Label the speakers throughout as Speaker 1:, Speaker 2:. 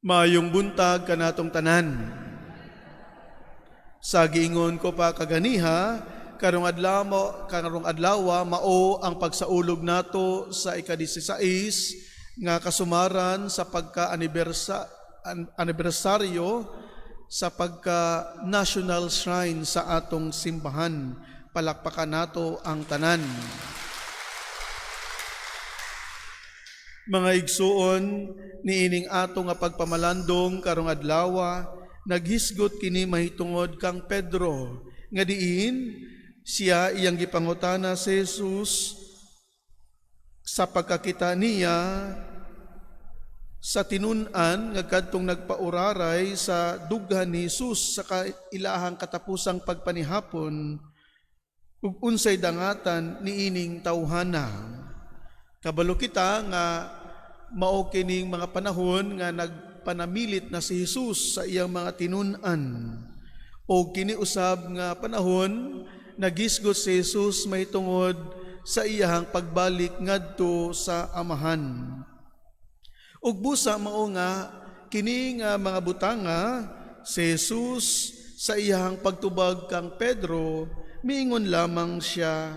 Speaker 1: Maayong buntag kanatong tanan. Sa giingon ko pa kaganiha, karong adlaw karong adlaw mao ang pagsaulog nato sa ika-16 nga kasumaran sa pagka anibersaryo sa pagka National Shrine sa atong simbahan. Palakpakan nato ang tanan. Mga igsuon, niining ato nga pagpamalandong karong adlawa, naghisgot kini mahitungod kang Pedro nga diin siya iyang gipangutana si Jesus sa pagkakita niya sa tinun-an nga kadtong nagpauraray sa dughan ni Jesus sa kailahang katapusang pagpanihapon ug unsay dangatan niining tawhana. Kabalo kita nga mao kining mga panahon nga nagpanamilit na si Jesus sa iyang mga tinun-an. O kini usab nga panahon nagisgot si Jesus mahitungod sa iyahang pagbalik ngadto sa Amahan. Ug busa mao nga kini nga mga butanga, si Jesus sa iyahang pagtubag kang Pedro, miingon lamang siya,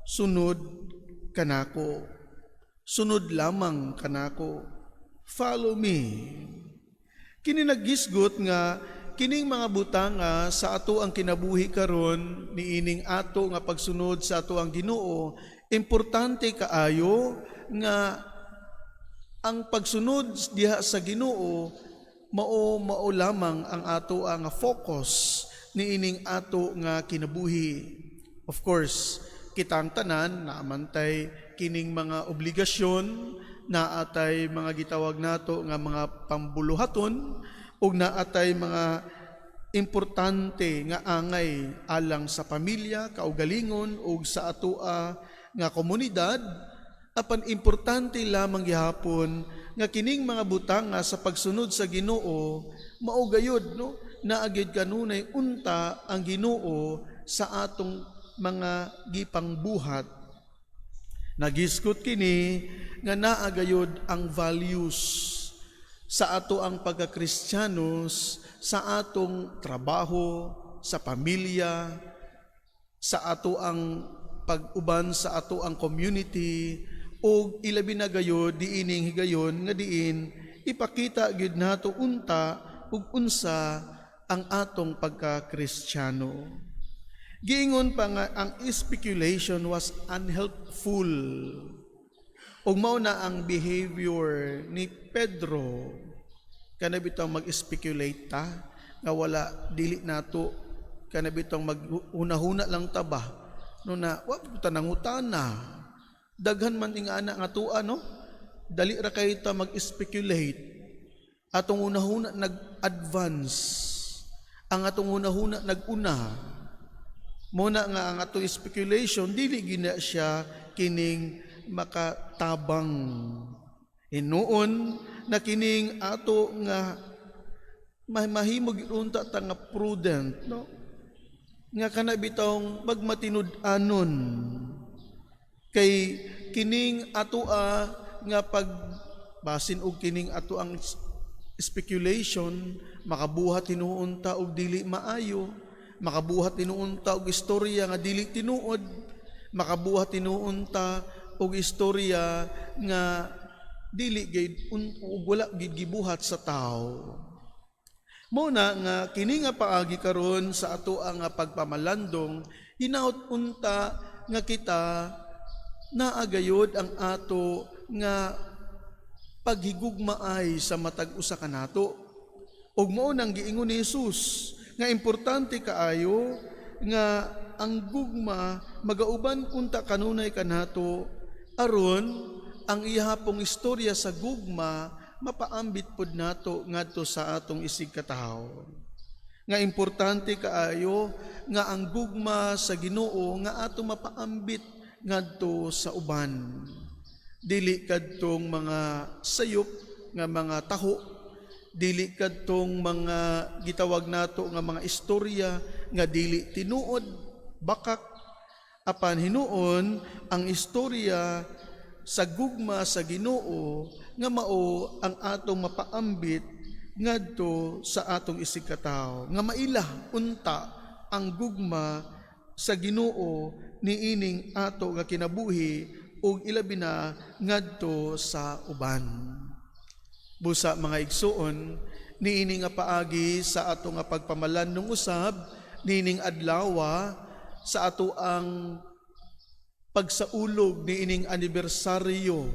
Speaker 1: "Sunod kanako. Sunod lamang kanako. Follow me." Kini naghisgot nga kining mga butanga sa ato ang kinabuhi karon, niining ato nga pagsunod sa ato ang Ginoo, importante kaayo nga ang pagsunod diha sa Ginoo mao mao lamang ang ato ang focus niining ato nga kinabuhi. Of course, kitang tanan naamantay kining mga obligasyon, naatay mga gitawag nato nga mga pambuluhaton ug naatay mga importante nga angay alang sa pamilya, kaugalingon ug sa atoa nga komunidad. Apan importante lamang gihapon nga kining mga butanga sa pagsunod sa Ginoo mao gayud, no, naa gyud kanunay unta ang Ginoo sa atong mga gipangbuhat. Nagisgot kini nga naa gayud ang values sa ato ang pagkakristyanos sa atong trabaho, sa pamilya, sa ato ang pag-uban sa ato ang community, ug ilabi na gayud diining higayon nga diin ipakita gyud nato unta ug unsa ang atong pagka-Kristiyano. Giingon pa nga ang speculation was unhelpful. Ug mao na ang behavior ni Pedro, kana bitong mag-speculate ta nga wala, dili nato, kana bitong maghuna-huna lang ta ba, no, na wa ta nangutana, daghan man ingana nga tua, no, dali ra kay ta mag-speculate. Atong hunahuna nag-advance, ang atong hunahuna nag-una. Muna nga ang atong speculation dili gina siya kining makatabang. Hinuon na kining ato nga mahimo gyud unta ta nga prudent, no, nga kana bitong magmatinud-anon, kay kining atoa nga pag basin og kining ato ang speculation, makabuhat hinuon ta og dili maayo, makabuhat hinuon ta og istorya nga dili tinuod, makabuhat hinuon ta og istorya nga dili gid ug wala gid gibuhat sa tawo. Mo na nga kini nga paagi karon sa ato ang pagpamalandong, hinaut unta nga kita naa gayod ang ato nga paghigugmaay sa matag usa kanato. Ug mao nang giingon ni Jesus nga importante kaayo nga ang gugma magauban unta kanunay kanato, aron ang ihapong istorya sa gugma mapaambit pod nato ngadto sa atong isigkatawo. Nga importante kaayo nga ang gugma sa Ginoo nga ato mapaambit ngadto sa uban. Dili kadtong mga sayop nga mga taho, dili kadtong mga gitawag nato nga mga istorya nga dili tinuod, bakak, apan hinuon ang istorya sa gugma sa Ginoo nga mao ang atong mapaambit ngadto sa atong isigkatawo nga maila unta ang gugma sa Ginoo niining ato nga kinabuhi ug ilabi na ngadto sa uban. Busa, mga igsuon, niini nga paagi sa ato nga pagpamalandong usab niining adlawa sa ato ang pagsaulog niining anibersaryo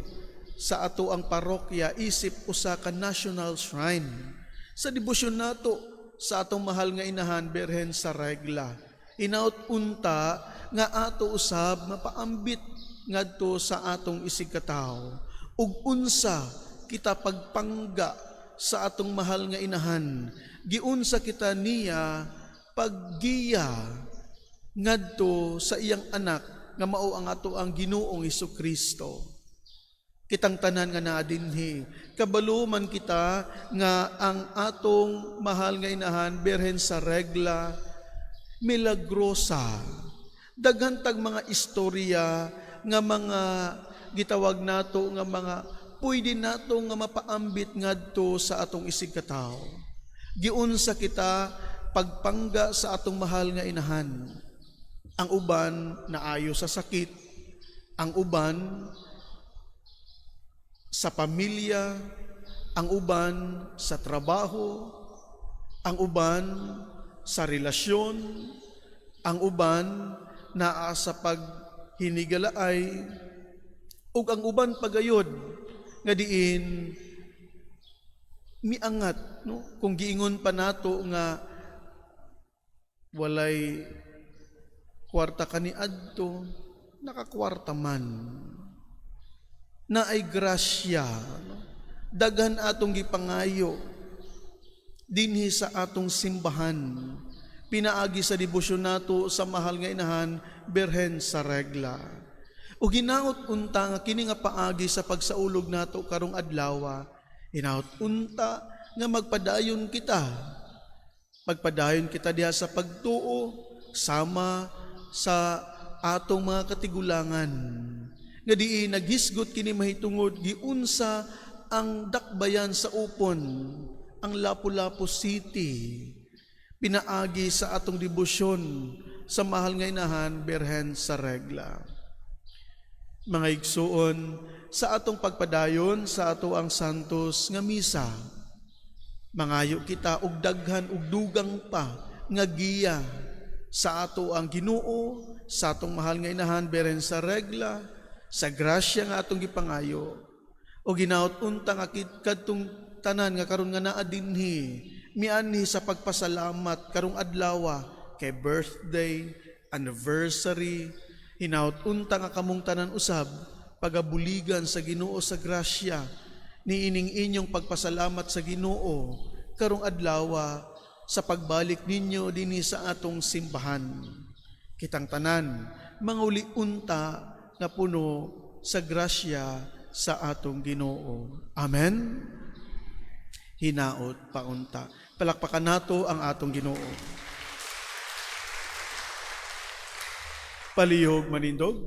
Speaker 1: sa ato ang parokya isip usa ka national shrine sa debosyon nato sa atong mahal nga inahan, Birhen sa Regla. Hinaot unta nga ato usab mapaambit ngadto sa atong isigkatawo ug unsa kita pagpangga sa atong mahal nga inahan, giunsa kita niya paggiya ngadto sa iyang anak nga mao ang ato ang Ginoong Kristo. Kitang tanan nga naa dinhi, kabalo man kita nga ang atong mahal nga inahan, Birhen sa Regla, milagrosa. Daghan tag mga istorya nga mga gitawag nato nga mga pwede nato nga mapaambit ngadto sa atong isigkatawo. Giunsa kita pagpangga sa atong mahal nga inahan. Ang uban naayo sa sakit, ang uban sa pamilya, ang uban sa trabaho, ang uban sa relasyon, ang uban naa sa paghinigalaay, ug ang uban pagayod nga diin miangat, no, kung giingon pa nato nga walay kwarta kaniadto, nakakwarta man, naay grasya, no? Daghan atong gipangayo dinhi sa atong simbahan pinaagi sa debosyon nato sa mahal nga inahan, Birhen sa Regla. Ug hinaot unta nga kini nga paagi sa pagsaulog nato karong adlaw, hinaot unta nga magpadayon kita, magpadayon kita diha sa pagtuo sama sa atong mga katigulangan nga diin naghisgot kini mahitungod giunsa ang dakbayan sa Upon, ang Lapu-Lapu City, pinaagi sa atong debosyon sa mahal nga inahan, Birhen sa Regla. Mga igsuon, sa atong pagpadayon sa ato ang Santos nga Misa, mangayo kita og daghan og dugang pa nga giya sa ato ang Ginoo, sa atong mahal nga inahan, Birhen sa Regla, sa grasya nga atong gipangayo. O hinaot unta nga kadtong tanan nga karon nga naa dinhi mianhi sa pagpasalamat karong adlaw kay birthday, anniversary, hinaot unta nga kamong tanan usab pagabuligan sa Ginoo sa grasya niining inyong pagpasalamat sa Ginoo karong adlaw sa pagbalik ninyo dinhi sa atong simbahan. Kitang tanan manguli unta nga puno sa grasya sa atong Ginoo. Amen. Hinaot paunta. Palakpakan nato ang atong Ginoo. Palihog manindog.